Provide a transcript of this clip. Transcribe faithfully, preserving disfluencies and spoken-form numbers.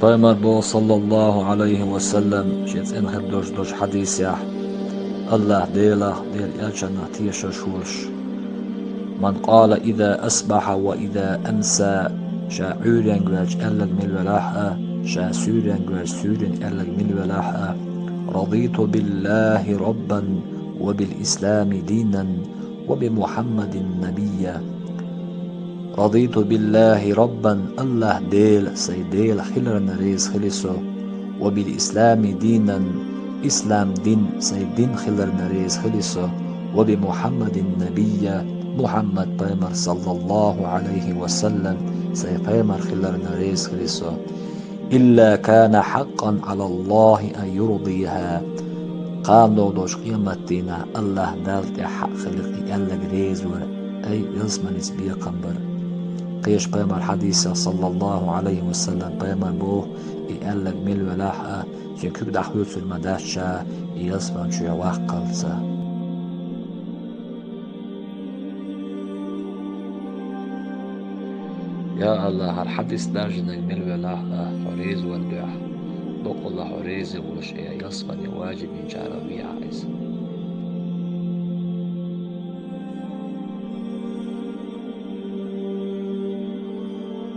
Пайхамар боху, саллаллаху Ӏалайхи ва саллам, шен цӀена хир долуш долчу хьадисехь: «АллахӀ Делах, Делан элчанах тешаш волуш: من قال إذا أصبح وإذا أمسى», ша Ӏуьйренга ваьлча аьлларг мила велахь а, ша суьйренга ваьлча суьйрина аьлларг мила велахь а: «رضيت بالله ربا وبالإسلام دينا وبمحمد نبيا». «رضيت بالله ربا», АллахӀ Дела сайн Дела хиларна реза хили со, «وبالإسلام دينا», ислам дин сайн дин хиларна реза хили со, «وبمحمد نبيا», Мухьаммад пайхамар, саллаллаху Ӏалайхи ва саллам, сайн пайхамар хиларна реза хили со. «إلا كان حقا على الله أن يرضيها». Кхана долчу къематдийнахь АллахӀ Далла тӀехь хьакъ хилира и аьлларг реза вара, ай, ялсаманица бекхам бара. Кхечу пайхамар хьадисехь, саллаллаху Ӏалайхи ва саллам, пайхамар боху: «И аьлларг мила велахь а, цуьнан куьг дӀахоьцур ма дац ша и ялсамани чуьра ваккхалца». Я АллахӀ, хӀара хьадис даржийнарг мила велахь а, хьо реза варна дуьхьа, бакъалла хьо реза волуш, я ялсамане важиб йинчарах вехьа иза.